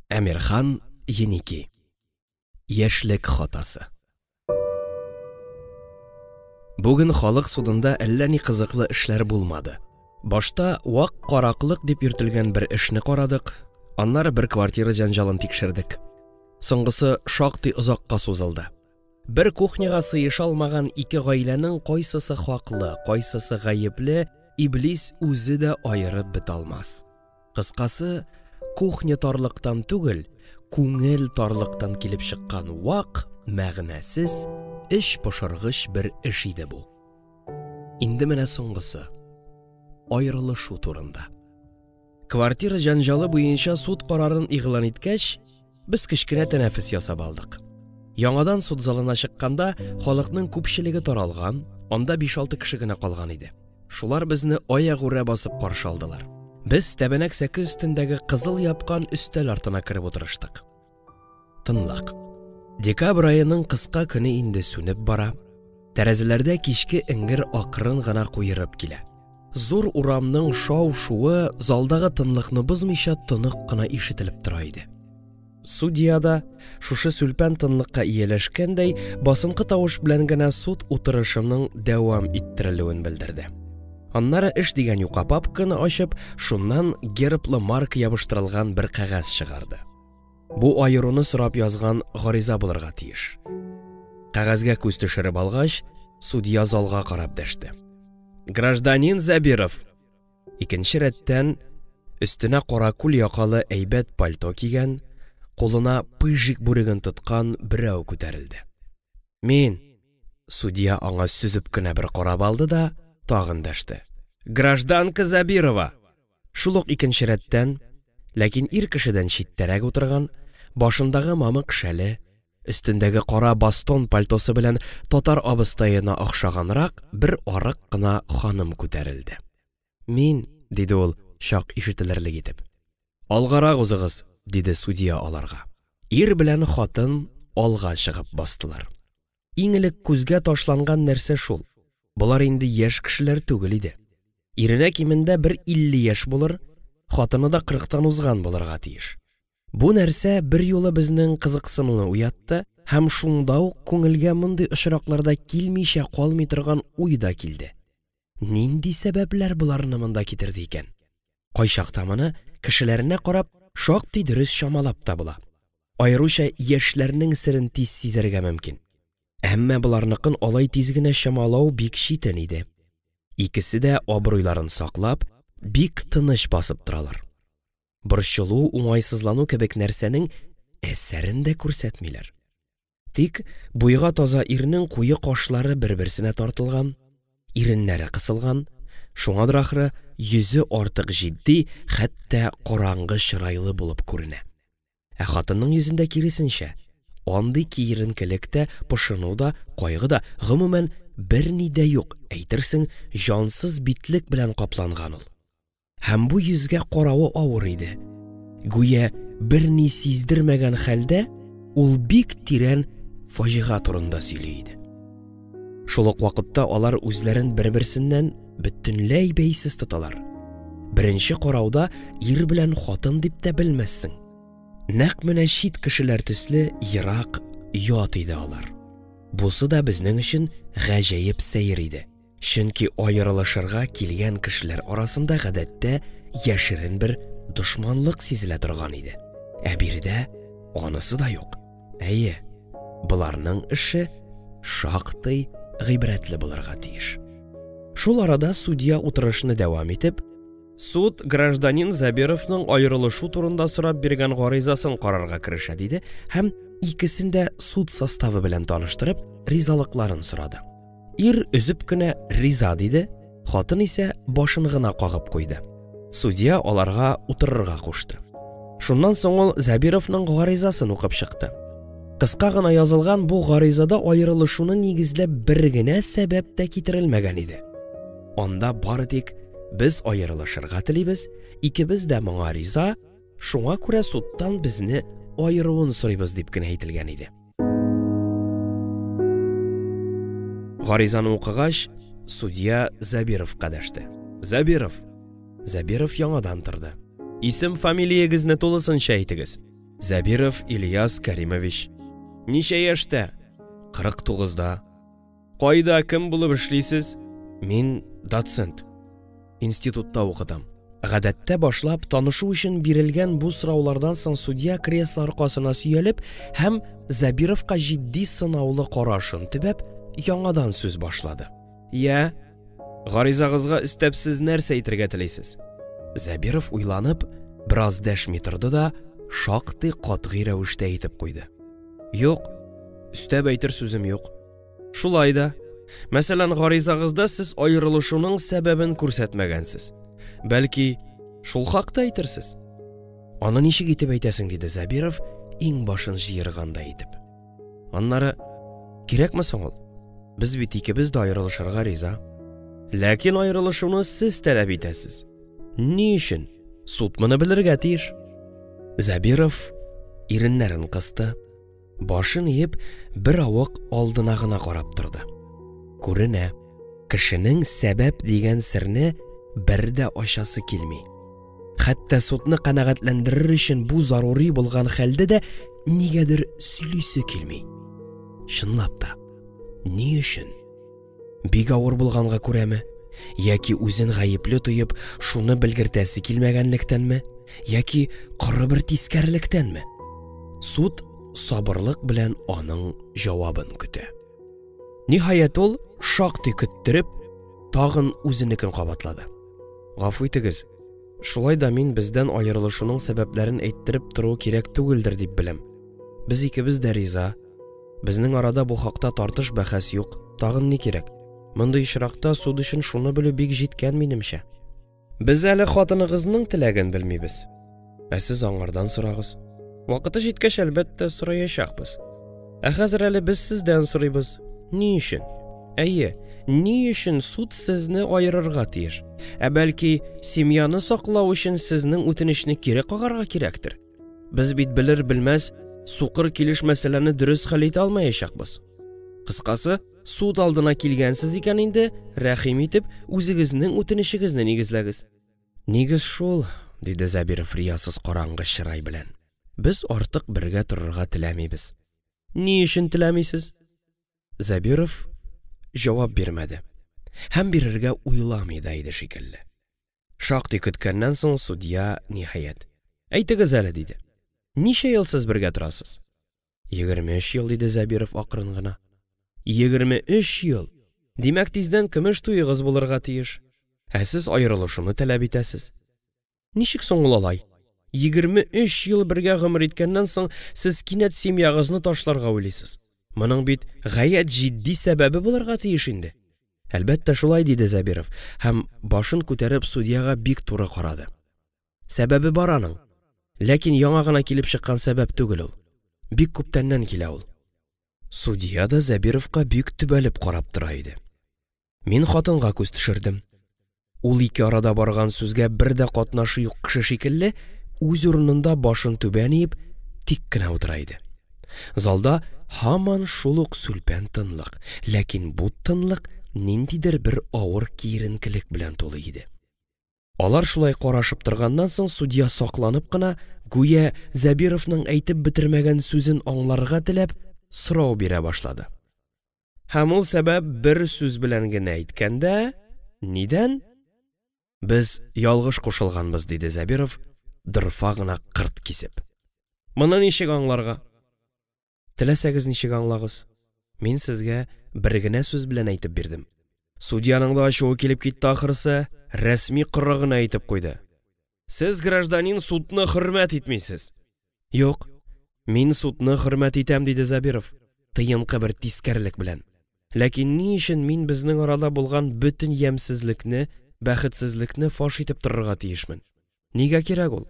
Әмирхан Еники. Яшьлек хатасы. Бүген халык судында әллә ни кызыклы эшләр булмады. Башта вак караклык дип йөртелгән бер эшне карадык, аннары бер квартира җәнҗалын тикшердек. Соңгысы шактый озакка сузылды. Бер кухняга сыеша алмаган ике гаиләнең кайсысы хаклы, кайсысы гаепле, иблис үзе дә аерып бетә алмас. Кыскасы, кухня тарлыктан түгел, күңел тарлыктан килеп чыккан вак, мәгънәсез, эч пошыргыч бер эш иде бу. Инде менә соңгысы. Аерылышу турында. Квартира җәнҗалы буенча суд карарын игълан иткәч, без кечкенә тәнәфес ясап алдык. Яңадан суд залына чыкканда, халыкның күпчелеге таралган, анда 5-6 кеше генә калган иде. Шулар безне аягүрә басып каршы алдылар. Без тәбәнәк сәке өстендәге кызыл япкан өстәл артына кереп утырыштык. Тынлык. Декабрь аеның кыска көне инде сүнеп бара. Тәрәзәләрдә кичке эңгер акрын гына куерып килә. Зур урамның шау-шуы залдагы тынлыкны бозмыйча тонык кына ишетелеп тора иде. Судья да, шушы сүлпән тынлыкка ияләшкәндәй, басынкы тавыш белән генә суд утырышының дәвам иттерелүен белдерде. Аннары эш дигән юка папканы ачып, шуннан герблы марка ябыштырылган бер кәгазь чыгарды. Бу аеруны сорап язган гариза булырга тиеш. Кәгазьгә күз төшереп алгач, судья залга карап дәште. Гражданин Зәбиров! Икенче рәттән өстенә каракүл якалы әйбәт пальто кигән, кулына пыжик бүреген тоткан берәү күтәрелде. Мин! Судья аңа сөзеп кенә бер карап алды да, тагын дәште. Гражданка Зәбирова! Шул ук икенче рәттән, ләкин ир кешедән читтәрәк утырган, башындагы мамык шәле, өстендәге кара бастон пальтосы белән татар абыстаена охшаганрак бер арык кына ханым күтәрелде. Мин, диде ул, чак ишетелерлек итеп. Алгарак узыгыз, диде судья аларга. Ир белән хатын алга чыгып бастылар. Иң элек күзгә ташланган нәрсә шул. Болар инде яшь кешеләр түгел иде. Иренә кимендә бер 50 яшь булыр, хатыны да 40-тан узган булырга тиеш. Бу нәрсә бер юлы безнең кызыксынуны уятты һәм шунда ук күңелгә мондый очракларда килмичә калмый торган уй да килде. Нинди сәбәпләр боларны монда китерде икән? Кайчакта моны кешеләренә карап шактый дөрес чамалап та була. Аеруча яшьләрнең серен тиз сизәргә мөмкин. Әмма боларныкын алай тиз генә чамалау бик читен иде. Икесе дә абруйларын саклап, бик тыныч басып торалар. Борчылу, уңайсызлану кебек нәрсәнең әсәрен дә күрсәтмиләр. Тик буйга таза ирнең куе кашлары бер-берсенә тартылган, иреннәре кысылган, шуңадыр ахры йөзе артык җитди, хәтта караңгы чырайлы булып күренә. Ә хатынның йөзендә киресенчә, андый киеренкелек тә, пошыну да, кайгы да, гомумән берни дә юк, әйтерсең, җансыз битлек белән капланган ул. Һәм бу йөзгә каравы авыр иде. Гүя берни сиздермәгән хәлдә ул бик тирән фаҗига турында сөйли иде. Шул ук вакытта алар үзләрен бер-берсеннән бөтенләй бәйсез тоталар. Беренче карауда ир белән хатын дип тә белмәссең. Нәкъ менә чит кешеләр төсле ерак, ят иде алар. Бусы да безнең өчен гаҗәеп сәер иде. Чөнки аерылышырга килгән кешеләр арасында гадәттә яшерен бер дошманлык сизелә торган иде. Ә биредә анысы да юк. Әйе, боларның эше шактый гыйбрәтле булырга тиеш. Шул арада судья утырышны дәвам итеп, суд гражданин Забировның аерылышу турында сорап биргән гаризасын карарга керешә, диде һәм икесен дә суд составы белән таныштырып, ризалыкларын сорады. Ир өзеп кенә риза диде, хатын исә башын гына кагып куйды. Судья аларга утырырга кушты. Шуннан соң ул Забировның гаризасын укып чыкты. Кыска гына язылган бу гаризада аерылышуны нигезләп бер генә сәбәп тә китерелмәгән иде. Анда бары тик без аерылышырга телибез, икебез дә моңа риза, шуңа күрә судтан безне аеруын сорыйбыз дип кенә әйтелгән иде. Гаризаны укыгач, судья Забировка дәште. Забиров. Забиров яңадан торды. Исем, фамилиягезне тулысынча әйтегез. Зәбиров Ильяс Кәримович. Ничә яшьтә? 49-да. Кайда, кем булып эшлисез? Мин доцент. Институтта укытам. Гадәттә башлап танышу өчен бирелгән бу сораулардан соң судья кресло аркасына сөялеп һәм Зәбировка җитди сынаулы карашын төбәп, яңадан сүз башлады. Я, гаризагызга өстәп сез нәрсә әйтергә телисез? Зәбиров уйланып, бераз дәшми торды да, шактый катгый рәвештә әйтеп куйды. Юк, өстәп әйтер сүзем юк. Шулай да, мәсәлән, гаризагызда сез аерылышуның сәбәбен күрсәтмәгәнсез. Бәлки, шул хакта әйтерсез? Аны ничек итеп әйтәсең, диде Зәбиров, иңбашын җыергандай итеп. Аннары, кирәкме соң ул? Без бит икебез дә аерылышырга риза. Ләкин аерылышуны сез таләп итәсез. Ни өчен? Суд моны белергә тиеш. Зәбиров иреннәрен кысты, башын иеп, бер авык алдына гына карап торды. Күренә, кешенең сәбәп дигән серне бер дә ачасы килми. Хәтта судны канәгатьләндерер өчен бу зарури булган хәлдә дә нигәдер сөйлисе килми. Чынлап та, ни өчен? Бик авыр булганга күрәме? Яки үзен гаепле тоеп, шуны белгертәсе килмәгәнлектәнме? Яки коры бер тискәрелектәнме? Суд сабырлык белән аның җавабын көтә. Ниһаять ул, шактый көттереп, тагын үзенекен кабатлады. Гафу итегез, шулай да мин бездән аерылышуның сәбәпләрен әйттереп тору кирәк түгелдер дип беләм. Без икебез дә риза. Безнең арада бу хакта тартыш бәхәс юк. Тагын ни кирәк? Мондый очракта суд өчен шуны белү бик җиткән минемчә. Без әле хатыныгызның теләген белмибез. Ә сез аңардан сорагыз. Вакыты җиткәч, әлбәттә, сораячакбыз. Ә хәзер әле без сездән сорыйбыз. Ни өчен? Әйе, ни өчен суд сезне аерырга тиеш? Ә бәлки, семьяны саклау өчен сезнең үтенечне кире кагарга кирәктер? Без бит белер-белмәс сукыр килеш мәсьәләне дөрес хәл итә алмаячакбыз. Кыскасы, суд алдына килгәнсез икән инде, рәхим итеп, үзегезнең үтенечегезне нигезләгез. Нигез шул, диде Зәбиров риясыз караңгы чырай белән. Без артык бергә торырга теләмибез. Ни өчен теләмисез? Зәбиров җавап бирмәде. Һәм бирергә уйламый да иде шикелле. Шактый көткәннән соң судья, ниһаять. Әйтегез әле, диде. Ничә ел сез бергә торасыз? 23 ел, диде Зәбиров акрын гына. 23 ел! Димәк, тиздән көмеш туегыз булырга тиеш. Ә сез аерылышуны таләп итәсез. Ничек соң ул алай? 23 ел бергә гомер иткәннән соң сез кинәт семьягызны ташларга уйлыйсыз. Моның бит гаять җитди сәбәбе булырга тиеш инде. Әлбәттә, шулай, диде Зәбиров һәм башын күтәреп судьяга бик туры карады. Сәбәбе бар аның. Ләкин яңа гына килеп чыккан сәбәп түгел ул. Бик күптәннән килә ул. Судья да Зәбировка бик төбәлеп карап тора иде. Мин хатынга күз төшердем. Ул ике арада барган сүзгә бер дә катнашы юк кеше шикелле, үз урынында башын түбән иеп, тик кенә утыра иде. Залда һаман шул ук сүлпән тынлык, ләкин бу тынлык ниндидер бер авыр киеренкелек белән тулы иде. Алар шулай карашып торганнан соң судья сакланып кына, гүя Зәбировның әйтеп бетермәгән сүзен аңларга теләп, сорау бирә башлады. Һәм ул сәбәп бер сүз белән генә әйткәндә, нидән? Без ялгыш кушылганбыз, диде Зәбиров, дорфа гына кырт кисеп. Моны ничек аңларга? Теләсәгез ничек аңлагыз. Мин сезгә бер генә сүз белән әйтеп бирдем. Судьяның да ачуы килеп китте ахрысы, рәсми коры гына әйтеп куйды. Сез, гражданин, судны хөрмәт итмисез. Юк, мин судны хөрмәт итәм, диде Зәбиров, тыенкы бер тискәрелек белән. Ләкин ни өчен мин безнең арада булган бөтен ямьсезлекне, бәхетсезлекне фаш итеп торырга тиешмен? Нигә кирәк ул?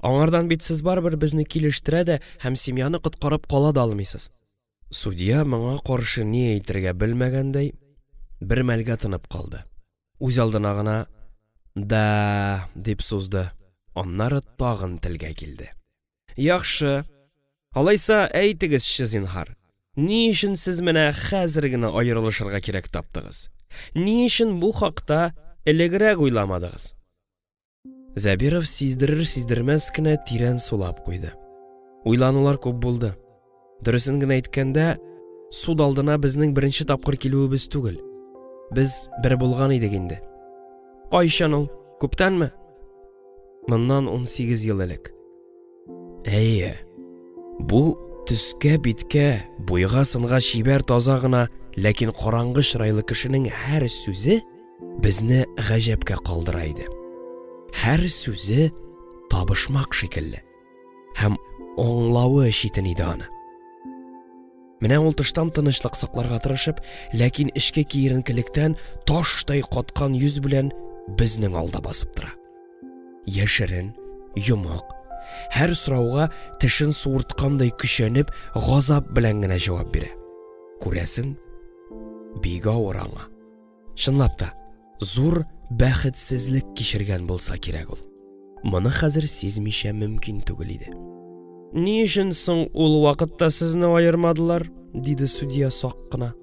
Аңардан бит сез барыбер безне килештерә дә һәм семьяны коткарып кала да алмыйсыз. Судья моңа каршы ни әйтергә белмәгәндәй, бер мәлгә тынып калды. Үз алдына гына «Да» дип сузды, аннары тагын телгә килде. Яхшы. Алайса, әйтегезче, зинһар, ни өчен сез менә хәзер генә аерылышырга кирәк таптыгыз? Ни өчен бу хакта элегрәк уйламадыгыз? Зәбиров сиздерер-сиздермәс кенә тирән сулап куйды. Уйланулар күп булды. Дөресен генә әйткәндә, суд алдына безнең беренче тапкыр килүебез түгел. Без бер булган идек инде. Кайчан ул? Күптәнме? Моннан 18 ел элек. Әйе. Бу төскә биткә, буйга сынга чибәр таза гына, ләкин караңгы чырайлы кешенең һәр сүзе безне гаҗәпкә калдыра иде. Һәр сүзе табышмак шикелле. Һәм аңлавы читен иде аны. Менә ул тыштан тынычлык сакларга тырышып, ләкин эчке киеренкелектән таштай каткан йөз белән безнең алда басып тора. Яшерен, йомык, һәр сорауга тешен суырткандай көчәнеп, газап белән генә җавап бирә. Күрәсең, бик авыр аңа. Чынлап та, зур бәхетсезлек кичергән булса кирәк ул. Моны хәзер сизмичә мөмкин түгел иде. Ни өчен соң ул вакытта сезне аермадылар? диде судья сак кына.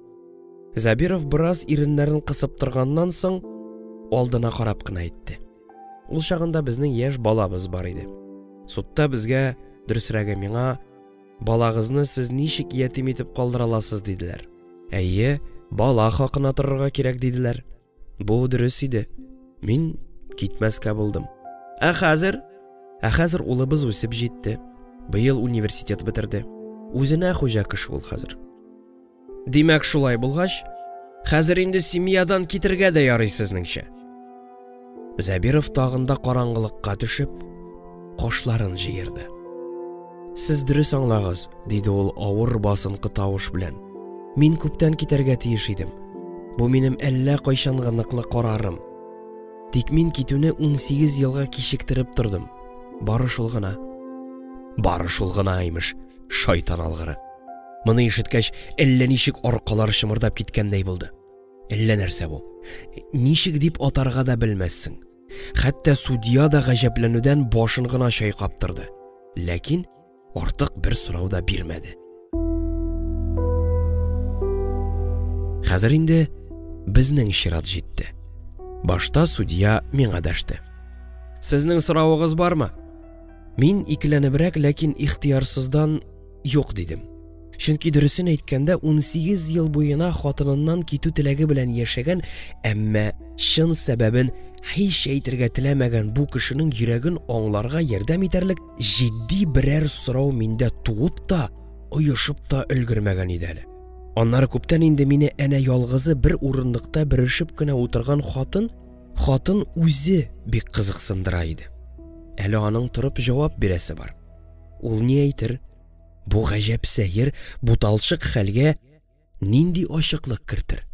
Зәбиров бераз иреннәрен кысып торганнан соң, алдына карап кына әйтте. Ул чагында безнең яшь балабыз бар иде. Судта безгә, дөресрәге миңа, Балагызны сез ничек ятим итеп калдыра аласыз, диделәр. Әйе, бала хакына торырга кирәк, диделәр. Бу дөрес иде. Мин китмәскә булдым. Ә хәзер? Ә хәзер улыбыз үсеп җитте. Быел университет бетерде. Үзенә хуҗа кеше ул хәзер. Димәк, шулай булгач, хәзер инде семьядан китергә дә ярый сезнеңчә. Зәбиров тагын да караңгылыкка төшеп, кашларын җыерды. Сез дөрес аңлагыз, диде ул авыр басынкы тавыш белән. Мин күптән китәргә тиеш идем. Бу минем әллә кайчангы ныклы карарым. Тик мин китүне 18 елга кичектереп тордым. Бары шул гына. Бары шул гына, имеш, шайтан алгыры. Моны ишеткәч, әллә ничек аркалар чымырдап киткәндәй булды. Әллә нәрсә бу. Ничек дип атарга да белмәссең. Хәтта судья да гаҗәпләнүдән башын гына чайкап торды. Ләкин артык бер сорау да бирмәде. Хәзер инде безнең чират җитте. Башта судья миңа дәште. Сезнең соравыгыз бармы? Мин икеләнебрәк, ләкин ихтыярсыздан юк дидем. Чөнки дөресен әйткәндә, 18 ел буена хатыныннан китү теләге белән яшәгән, әмма чын сәбәбен һич әйтергә теләмәгән бу кешенең йөрәген аңларга ярдәм итәрлек җитди берәр сорау миндә туып та, оешып та өлгермәгән иде әле. Аннары күптән инде мине әнә ялгызы бер урындыкта берешеп кенә утырган хатын, хатын үзе бик кызыксындыра иде. Әле аның торып җавап бирәсе бар. Ул ни әйтер? Бу гаҗәп сәер, буталчык хәлгә нинди ачыклык кертер?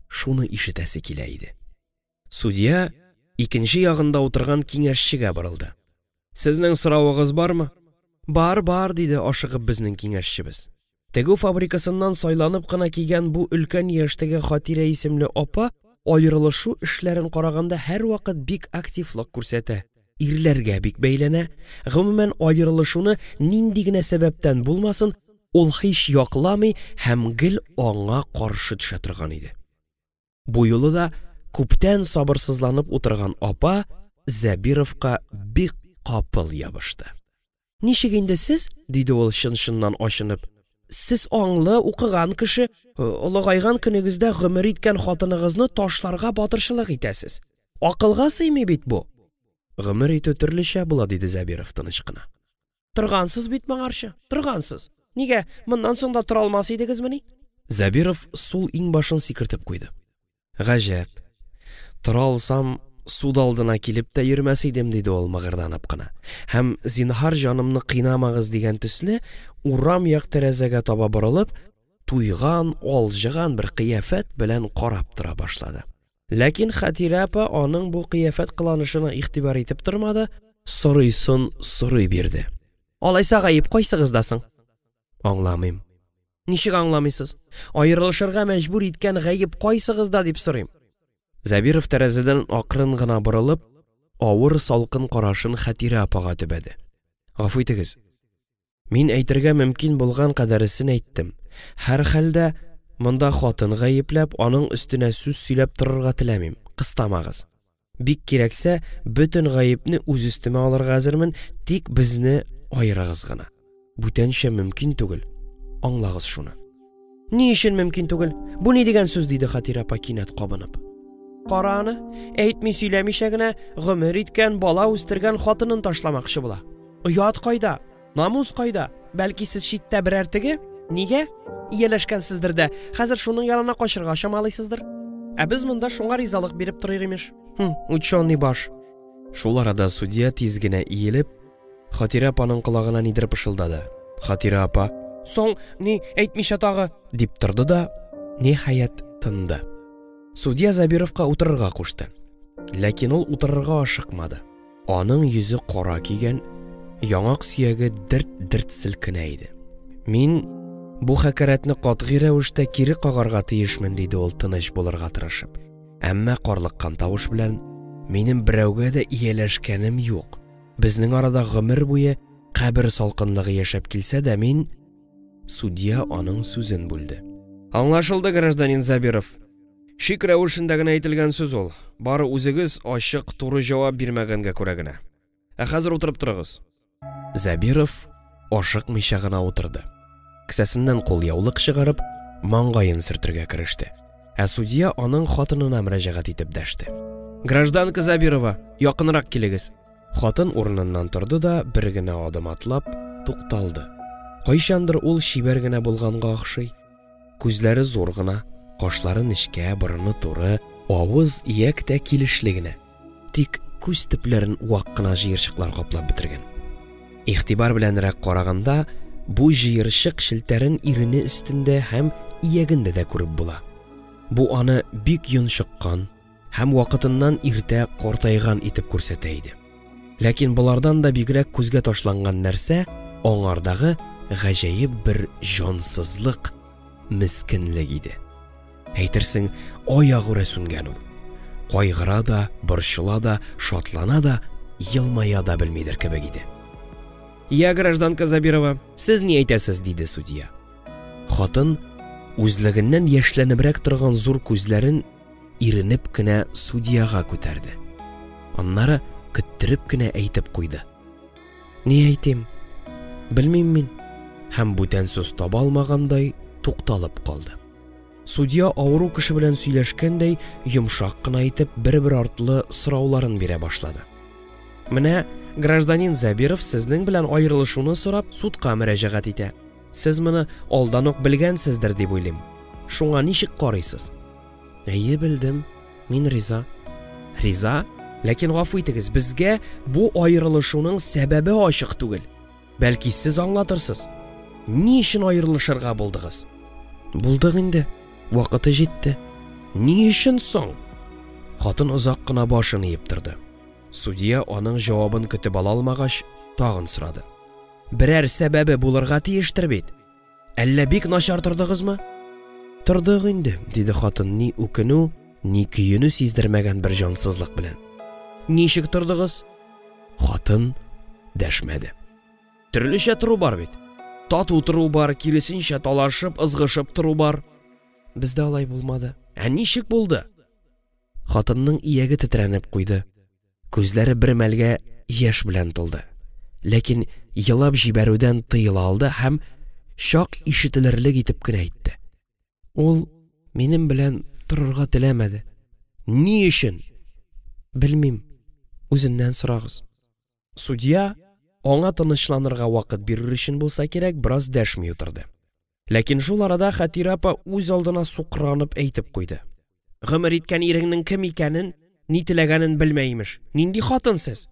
Шуны ишетәсе килә иде. Судья икенче ягында утырган киңәшчегә борылды. Сезнең соравыгыз бармы? Бар, бар, диде ашыгып безнең киңәшчебез. Тегү фабрикасыннан сайланып кына килгән бу өлкән яшьтәге Хатирә исемле апа аерылышу эшләрен караганда һәрвакыт бик активлык күрсәтә, ирләргә бик бәйләнә, гомумән аерылышуны нинди генә сәбәптән булмасын, ул һич якламый һәм гел аңа каршы төшә торган иде. Бу юлы да күптән сабырсызланып утырган апа Зәбировка бик капыл ябышты. Ничек инде сез, диде ул чын-чыннан ачынып, сез аңлы, укыган кеше, олыгайган көнегездә гомер иткән хатыныгызны ташларга батырчылык итәсез. Акылга сыймый бит бу. Гомер итү төрлечә була, диде Зәбиров тыныч кына. Торгансыз бит моңарчы, торгансыз. Нигә, моннан соң да тора алмас идегезмени? Зәбиров сул иңбашын сикертеп куйды. Гаҗәп. Тора алсам, суд алдына килеп тә йөрмәс идем, диде ул мыгырданып кына. Һәм зинһар җанымны кыйнамагыз дигән төсле, урам як тәрәзәгә таба борылып, туйган, алҗыган бер кыяфәт белән карап тора башлады. Ләкин Хәтирә апа аның бу кыяфәт кыланышына игътибар итеп тормады, сорыйсын сорый бирде. Алайса гаеп кайсыгызда соң? Аңламыйм. Ничек аңламыйсыз? Аерылышырга мәҗбүр иткән гаеп кайсыгызда дип сорыйм. Зәбиров тәрәзәдән акрын гына борылып, авыр салкын карашын Хәтирә апага төбәде. Гафу итегез. Мин әйтергә мөмкин булган кадәресен әйттем. Һәрхәлдә, монда хатын гаепләп, аның өстенә сүз сөйләп торырга теләмим. Кыстамагыз. Бик кирәксә, бөтен гаепне үз өстемә алырга әзермен, тик безне аерыгыз гына. Бүтәнчә мөмкин түгел. Аңлагыз шуны. Ни өчен мөмкин түгел? Бу ни дигән сүз, диде Хатирә апа кинәт кабынып. Кара аны, әйтми сөйләмичә генә гомер иткән, бала үстергән хатынын ташламакчы була. Оят кайда? Намус кайда? Бәлки сез читтә берәр теге? Нигә? Ияләшкәнсездер дә, хәзер шуның янына качырга чамалыйсыздыр. Ә без монда шуңа ризалык биреп торыйк имеш. Хм, ученый баш. Шул арада судья тиз генә иелеп, Хатирә апаның колагына нидер пышылдады. Хатирә апа, "Соң, ни әйтмичә тагы?" дип торды да, ниһаять, тынды. Судья Забировка утырырга кушты. Ләкин ул утырырга ашыкмады. Аның йөзе кара кигән, яңак сөяге дерт-дерт селкенә иде. Мин бу хәкарәтне катгый рәвештә кире кагарга тиешмен, диде ул тыныч булырга тырышып. Әмма карлыккан тавыш белән, минем берәүгә дә ияләшкәнем юк. Безнең арада гомер буе кабер салкынлыгы яшәп килсә дә, мин Судья аның сүзен бүлде. Аңлашылды, гражданин Забиров. Шик рәвешендә генә әйтелгән сүз ул. Бары үзегез ачык, туры җавап бирмәгәнгә күрә генә. Ә хәзер утырып торыгыз. Зәбиров ашыкмыйча гына утырды. Кесәсеннән кулъяулык чыгарып, маңгаен сөртергә кереште. Ә судья аның хатынына мөрәҗәгать итеп дәште. Гражданка Забирова, якынрак килегез. Хатын урыныннан торды да бер генә адым атлап тукталды. Кайчандыр ул чибәр генә булганга охшый. Күзләре зур гына, кашлары нечкә, борыны туры, авыз, ияк тә килешле генә. Тик күз төпләрен вак кына җыерчыклар каплап бетергән. Игътибар беләнрәк караганда, бу җыерчык челтәрен ирене өстендә һәм иягендә дә күреп була. Бу аны бик йончыккан һәм вакытыннан иртә картайган итеп күрсәтә иде. Ләкин болардан да бигрәк күзгә ташланган нәрсә аңардагы гаҗәеп бер җансызлык, мескенлек иде. Әйтерсең, аягүрә сүнгән ул. Кайгыра да, борчыла да, шатлана да, елмая да белмидер кебек иде. Я, гражданка Забирова, сез ни әйтәсез, диде судья. Хатын үзлегеннән яшьләнебрәк торган зур күзләрен иренеп кенә судьяга күтәрде. Аннары көттереп кенә әйтеп куйды. Ни әйтим? Белмим мин. Һәм бүтән сүз таба алмагандай тукталып калды. Судья авыру кеше белән сөйләшкәндәй йомшак кына итеп бер-бер артлы сорауларын бирә башлады. Менә гражданин Зәбиров сезнең белән аерылышуны сорап судка мөрәҗәгать итә. Сез моны алдан ук белгәнсездер дип уйлыйм. Шуңа ничек карыйсыз? Әйе, белдем. Мин риза. Риза? Ләкин гафу итегез, безгә бу аерылышуның сәбәбе ачык түгел. Бәлки сез аңлатырсыз. Ни өчен аерылышырга булдыгыз? Булдык инде. Вакыты җитте. Ни өчен соң? Хатын озак кына башын иеп торды. Судья аның җавабын көтеп ала алмагач, тагын сорады. Берәр сәбәбе булырга тиештер бит. Әллә бик начар тордыгызмы? Тордык инде, диде хатын ни үкенү, ни көенү сиздермәгән бер җансызлык белән. Ничек тордыгыз? Хатын дәшмәде. Төрлечә тору бар бит. Тату тору бар, киресенчә талашып, ызгышып тору бар. Бездә алай булмады. Ә ничек булды? Хатынның ияге тетрәнеп куйды. Күзләре бер мәлгә яшь белән тулды. Ләкин елап җибәрүдән тыела алды һәм чак ишетелерлек итеп кенә әйтте. Ул минем белән торырга теләмәде. Ни өчен? Белмим. Үзеннән сорагыз. Судья аңа тынычланырга вакыт бирер өчен булса кирәк, бераз дәшми утырды. Ләкин шул арада Хәтирә апа үз алдына сукранып әйтеп куйды. Гомер иткән иреңнең кем икәнен, ни теләгәнен белмә имеш. Нинди хатын сез?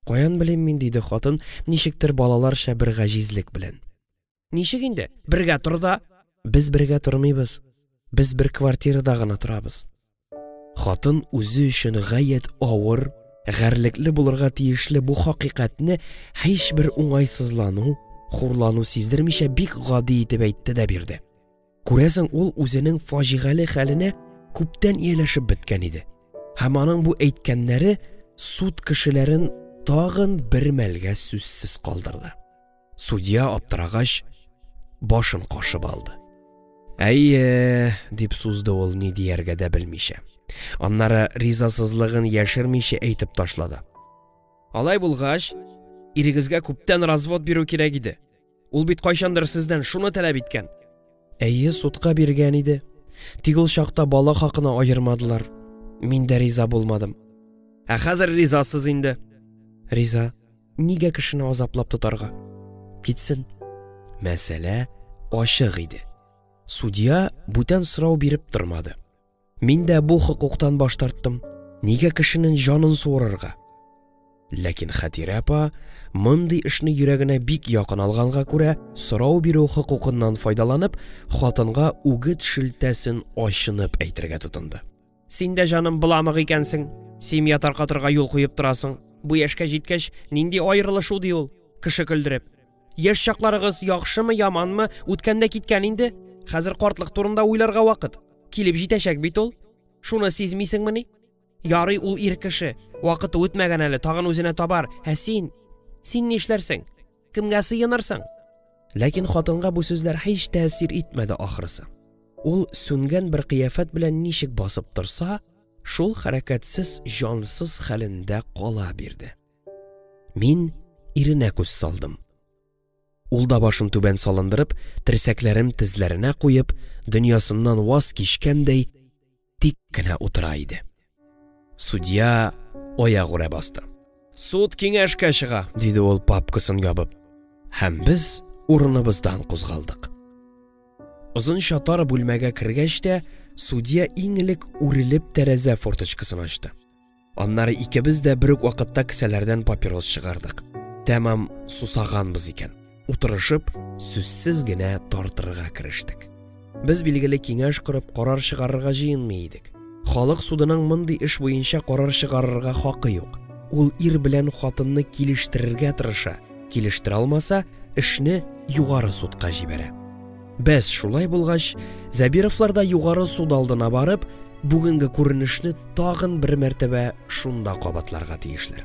Каян белим мин, диде хатын, ничектер балаларча бер гаҗизлек белән. Ничек инде? Бергә тор да. Без бергә тормыйбыз. Без бер квартирада гына торабыз. Хатын үзе өчен гаять авыр, гарьлекле булырга тиешле бу хакыйкатьне һичбер уңайсызлану, хурлану сиздермичә бик гади итеп әйтте дә бирде. Күрәсең, ул үзенең фаҗигале хәленә күптән ияләшеп беткән иде. Һәм аның бу әйткәннәре суд кешеләрен тагын бер мәлгә сүзсез калдырды. Судья аптырагач, башын кашып алды. Әйе, дип сузды ул ни дияргә дә белмичә. Аннары ризасызлыгын яшермичә әйтеп ташлады. Алай булгач, ирегезгә күптән развод бирү кирәк иде. Ул бит кайчандыр сездән шуны таләп иткән. Әйе, судка биргән иде. Тик ул чакта бала хакына аермадылар. Мин дә риза булмадым. Ә хәзер ризасыз инде. Риза. Нигә кешене азаплап тотарга? Китсен. Мәсьәлә ачык иде. Судья бүтән сорау биреп тормады. Мин дә бу хокуктан баш тарттым. Нигә кешенең җанын суырырга? Ләкин Хәтирә апа мондый эшне йөрәгенә бик якын алганга күрә, сорау бирү хокукыннан файдаланып, хатынга үгет шелтәсен ачынып әйтергә тотынды. Син дә, җаным, боламык икәнсең. Семья таркатырга юл куеп торасың. Бу яшькә җиткәч, нинди аерылышу ди ул? Кеше көлдереп. Яшь чакларыгыз яхшымы, яманмы, үткән дә киткән инде. Хәзер картлык турында уйларга вакыт. Килеп җитәчәк бит ул. Шуны сизмисеңмени? Ярый ул ир кеше. Вакыты үтмәгән әле, тагын үзенә табар. Ә син? Син нишләрсең? Кемгә сыенырсың? Ләкин хатынга бу сүзләр һич тәэсир итмәде ахрысы. Ул сүнгән бер кыяфәт белән ничек басып торса, шул хәрәкәтсез, җансыз хәлендә кала бирде. Мин иренә күз салдым. Ул да башын түбән салындырып, терсәкләрен тезләренә куеп, дөньясыннан ваз кичкәндәй, тик кенә утыра иде. Судья аягүрә басты. Суд киңәшкә чыга, диде ул папкасын ябып. Һәм без урыныбыздан кузгалдык. Озынча тар бүлмәгә кергәч тә, судья иң элек үрелеп тәрәзә форточкасын ачты. Аннары икебез дә бер үк вакытта кесәләрдән папирос чыгардык. Тәмам сусаганбыз икән. Утырышып, сүзсез генә тартырга керештек. Без билгеле киңәш корып карар чыгарырга җыенмый идек. Халык судының мондый эш буенча карар чыгарырга хакы юк. Ул ир белән хатынны килештерергә тырыша. Килештерә алмаса, эшне югары судка җибәрә. Бәс шулай булгач, Зәбировлар да югары суд алдына барып, бүгенге күренешне тагын бер мәртәбә шунда кабатларга тиешләр.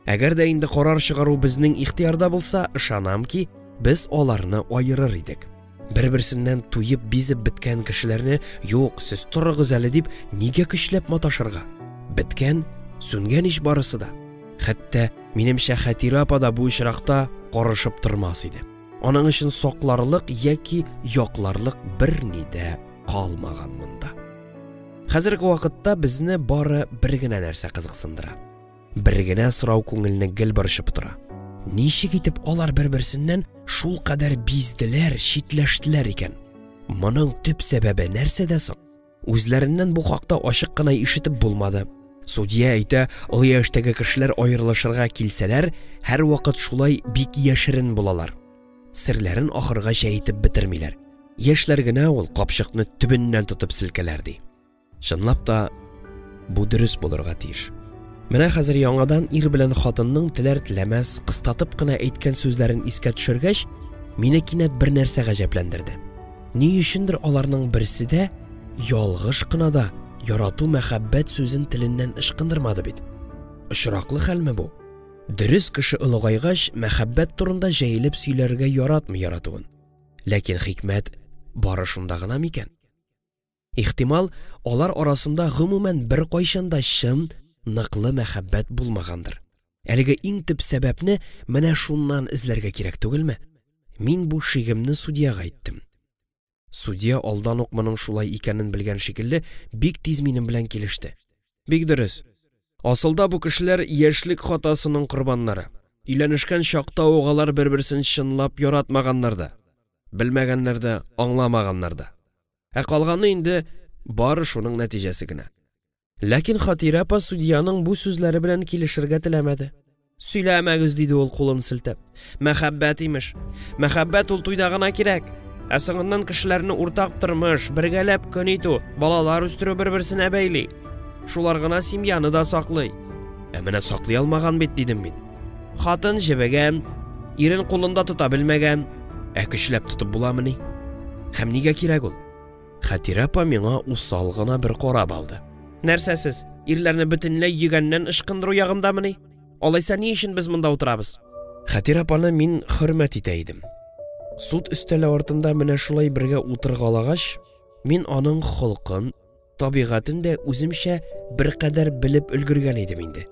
Әгәр дә инде карар чыгару безнең ихтыярда булса, ышанам ки, без аларны аерыр идек. Бер-берсеннән туеп бизеп беткән кешеләрне, юк, сез торыгыз әле дип, нигә көчләп маташырга? Беткән, сүнгән ич барысы да. Хәтта, минемчә, Хәтирә апа да бу очракта карышып тормас иде. Аның өчен сакларлык яки якларлык берни дә калмаган монда. Хәзерге вакытта безне бары бер генә нәрсә кызыксындыра. Бер генә сорау күңелне гел борчып тора. Ничек итеп алар бер-берсеннән шул кадәр бизделәр, читләштеләр икән? Моның төп сәбәбе нәрсәдә соң? Үзләреннән бу хакта ачык кына ишетеп булмады. Судья әйтә, олы яшьтәге кешеләр аерылышырга килсәләр, һәрвакыт шулай бик яшерен булалар. Серләрен ахыргача әйтеп бетермиләр. Яшьләр генә ул капчыкны төбеннән тотып селкәләр ди. Чынлап та, бу дөрес булырга тиеш. Менә хәзер яңадан ир белән хатынның теләр-теләмәс кыстатып кына әйткән сүзләрен искә төшергәч, мине кинәт бер нәрсә гаҗәпләндерде. Ни өчендер аларның берсе дә ялгыш кына да ярату мәхәббәт сүзен теленнән ычкындырмады бит. Очраклы хәлме бу? Дөрес, кеше олыгайгач, мәхәббәт турында җәелеп сөйләргә яратмый яратуын. Ләкин хикмәт бары шунда гына микән? Ихтимал, алар арасында гомумән беркайчан да чын, ныклы мәхәббәт булмагандыр. Әлеге иң төп сәбәпне менә шуннан эзләргә кирәк түгелме? Мин бу шигемне судьяга әйттем. Судья алдан ук моның шулай икәнен белгән шикелле, бик тиз минем белән килеште. Бик дөрес. Асылда бу кешеләр яшьлек хатасының корбаннары. Өйләнешкән чакта ук алар бер-берсен чынлап яратмаганнар да, белмәгәннәр дә, аңламаганнар да. Ә калганы инде бары шуның нәтиҗәсе генә. Ләкин Хатирә апа судьяның бу сүзләре белән килешергә теләмәде. Сөйләмәгез, диде ул кулын селтәп. Мәхәббәт имеш. Мәхәббәт ул туйда гына кирәк. Ә соңыннан кешеләрне уртак тормыш, бергәләп көн итү, балалар үстерү бер-берсенә бәйли. Шулар гына семьяны да саклый. Ә менә саклый алмаган бит, дидем мин. Хатын җебегән, ирен кулында тота белмәгән. Ә көчләп тотып буламыни? Һәм нигә кирәк ул? Хәтирә апа миңа усал гына бер карап алды. Нәрсә сез, ирләрне бөтенләй йөгәннән ычкындыру ягындамыни? Алайса ни өчен без монда утырабыз? Хәтирә апаны мин хөрмәт итә идем. Суд өстәле артында менә шулай бергә утыргалагач, мин аның холкын, табигатен дә үземчә беркадәр белеп өлгергән идем инде.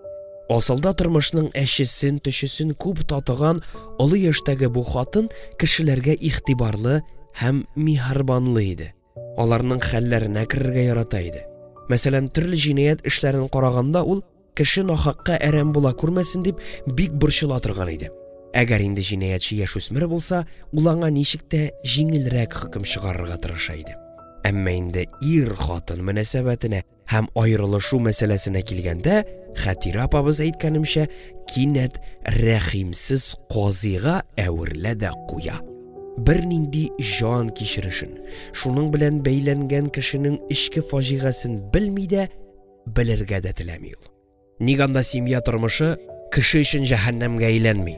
Асылда тормышның әчесен, төчесен күп татыган олы яшьтәге бу хатын кешеләргә игътибарлы һәм миһербанлы иде. Аларның хәлләренә керергә ярата иде. Мәсәлән, төрле җинаять эшләрен караганда ул кеше нахакка әрәм була күрмәсен дип бик борчыла торган иде. Әгәр инде җинаятьче яшүсмер булса, ул аңа ничек тә җиңелрәк хөкем чыгарырга тырыша иде. Әмма инде ир-хатын мөнәсәбәтенә Һәм аерылышу мәсьәләсенә килгәндә, Хәтирә апабыз әйткәнемчә, кинәт рәхимсез казыйга әверелә дә куя. Бернинди җан кичерешен, шуның белән бәйләнгән кешенең эчке фаҗигасен белми дә, белергә дә теләми ул. Ник анда семья тормышы кеше өчен җәһәннәмгә әйләнми?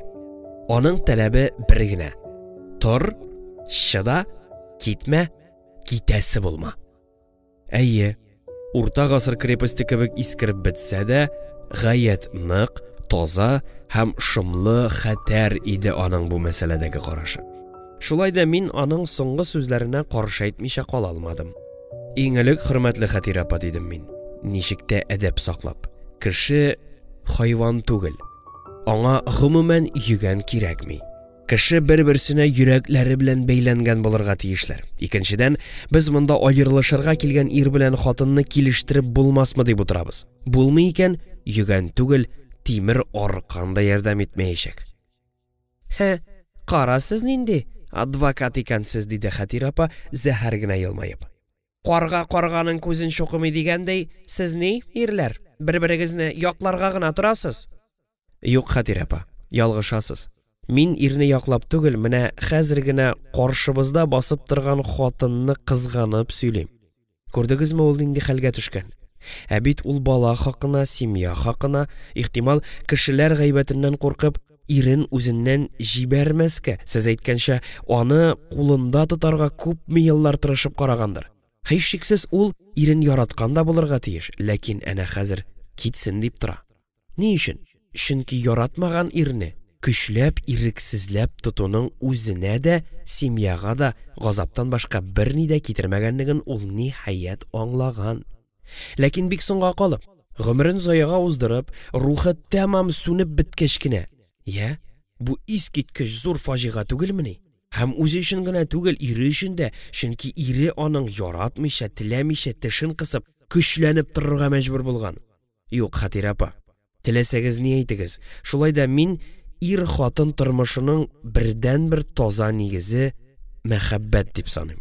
Аның таләбе бер генә: тор, чыда, китмә, китәсе булма. Әйе, урта гасыр крепосте кебек искереп бетсә дә, гаять нык, таза һәм шомлы хәтәр иде аның бу мәсьәләдәге карашы. Шулай да мин аның соңгы сүзләренә каршы әйтмичә кала алмадым. Иң элек, хөрмәтле Хәтирә апа, дидем мин, ничек тә әдәп саклап. Кеше хайван түгел. Аңа гомумән йөгән кирәкми. Кеше бер-берсенә йөрәкләре белән бәйләнгән булырга тиешләр. Икенчедән, без монда аерылышырга килгән ир белән хатынны килештереп булмасмы дип утырабыз. Булмый икән, йөгән түгел, тимер аркан да ярдәм итмәячәк. Хе, кара сез нинди адвокат икәнсез, диде Хәтирә апа, зәһәр генә елмаеп. Карга карганың күзен чукымый дигәндәй, сез ни, ирләр, бер-берегезне якларга гына торасыз. Юк, Хәтирә апа, ялгышасыз. Мин ирне яклап түгел, менә хәзер генә каршыбызда басып торган хатынны кызганып сөйлим. Күрдегезме ул нинди хәлгә төшкән? Ә бит ул бала хакына, семья хакына, ихтимал, кешеләр гайбәтеннән куркып, ирен үзеннән җибәрмәскә, сез әйткәнчә, аны кулында тотарга күпме еллар тырышып карагандыр. Һичшиксез, ул ирен яраткан да булырга тиеш, ләкин әнә хәзер китсен дип тора. Ни өчен? Чөнки яратмаган ирне көчләп, ирексезләп тотуның үзенә дә, семьяга да газаптан башка берни дә китермәгәнлеген ул ниһаять аңлаган. Ләкин бик соңга калып, гомерен заяга уздырып, рухы тәмам сүнеп беткәч кенә. Йә, бу искиткеч зур фаҗига түгелмени? Һәм үзе өчен генә түгел, ире өчен дә, чөнки ире аның яратмыйча, теләмичә, тешен кысып, көчләнеп торырга мәҗбүр булган. Юк, Хәтирә апа, теләсәгез ни әйтегез, шулай да мин ир-хатын тормышының бердәнбер таза нигезе мәхәббәт дип саныйм.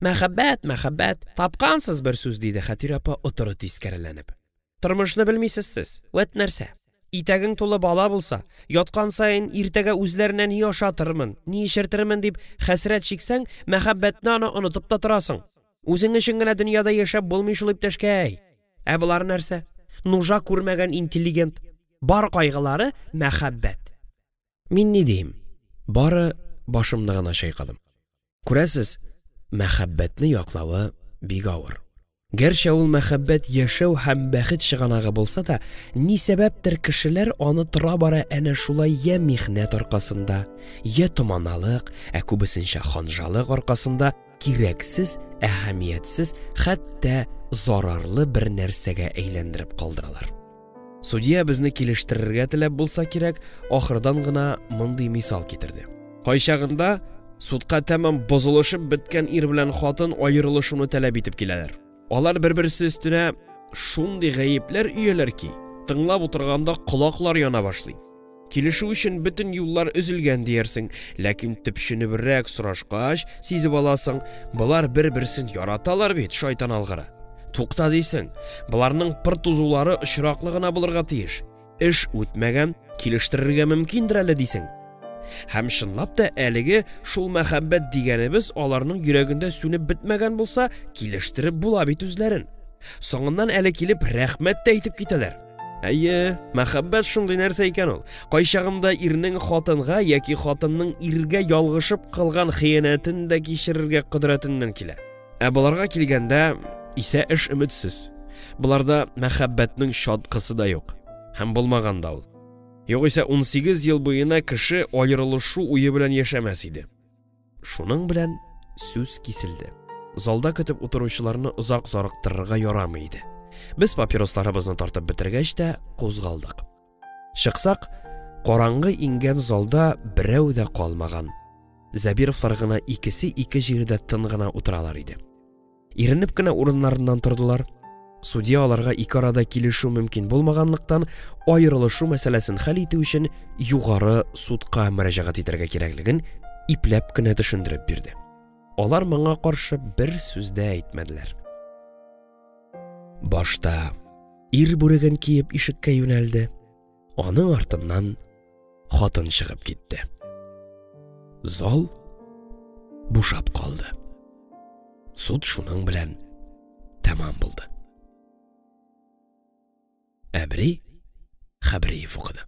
Мәхәббәт, мәхәббәт, тапкансыз бер сүз, диде Хәтирә апа отыры тискәреләнеп. Тормышны белмисез сез, вәт нәрсә. Итәгең тулы бала булса, яткан саен иртәгә үзләренә ни ашатырмын, ни эчертермен дип хәсрәт чиксәң, мәхәббәтне аны онытып та торасың. Үзең өчен генә дөньяда яшәп булмый шул, иптәшкәй. Ә болар нәрсә? Нужа күрмәгән интеллигент. Бар кайгылары мәхәббәт. Мин ни диим? Бары башымны гына чайкадым. Күрәсез, мәхәббәтне яклавы бик авыр. Гәрчә ул мәхәббәт яшәү һәм бәхет чыганагы булса да, ни сәбәптер кешеләр аны тора-бара әнә шулай йә михнәт аркасында, йә томаналык, ә күбесенчә ханжалык аркасында кирәксез, әһәмиятсез, хәтта зарарлы бер нәрсәгә әйләндереп калдыралар. Судья безне килештерергә теләп булса кирәк, ахырдан гына мондый мисал китерде. Кайчагында судка тәмам бозылышып беткән ир белән хатын аерылышуны таләп итеп киләләр. Алар бер-берсе өстенә шундый гаепләр өяләр ки, тыңлап утырганда колаклар яна башлый. Килешү өчен бөтен юллар өзелгән диярсең, ләкин төпченебрәк сорашкач, сизеп аласың, болар бер-берсен яраталар бит, шайтан алгыры. Тукта дисең, боларның пыр тузулары очраклы гына булырга тиеш. Эш үтмәгән, килештерергә мөмкиндер әле дисең. Һәм чынлап та әлеге шул мәхәббәт дигәнебез аларның йөрәгендә сүнеп бетмәгән булса, килештереп була бит үзләрен. Соңыннан әле килеп рәхмәт тә әйтеп китәләр. Әйе, мәхәббәт шундый нәрсә икән ул. Кайчагында ирнең хатынга яки хатынның иргә ялгышып кылган хыянәтен дә кичерергә кодрәтеннән килә. Ә боларга килгәндә исә эш өметсез. Боларда мәхәббәтнең чаткысы да юк. Һәм булмаган да ул. Югыйсә 18 ел буена кеше аерылышу уе белән яшәмәс иде. Шуның белән сүз киселде. Залда көтеп утыручыларны озак зарыктырырга ярамый иде. Без папиросларыбызны тартып бетергәч тә кузгалдык. Чыксак, караңгы иңгән залда берәү дә калмаган. Зәбировлар гына икесе ике җирдә тын гына утыралар иде. Иренеп кенә урыннарыннан тордылар. Судья аларга ике арада килешү мөмкин булмаганлыктан, аерылышу мәсьәләсен хәл итү өчен югары судка мөрәҗәгать итәргә кирәклеген ипләп кенә төшендереп бирде. Алар моңа каршы бер сүз дә әйтмәделәр. Башта ир бүреген киеп ишеккә юнәлде. Аның артыннан хатын чыгып китте. Зал бушап калды. Суд шуның белән тәмам булды. Әбри Хәбриев укыды.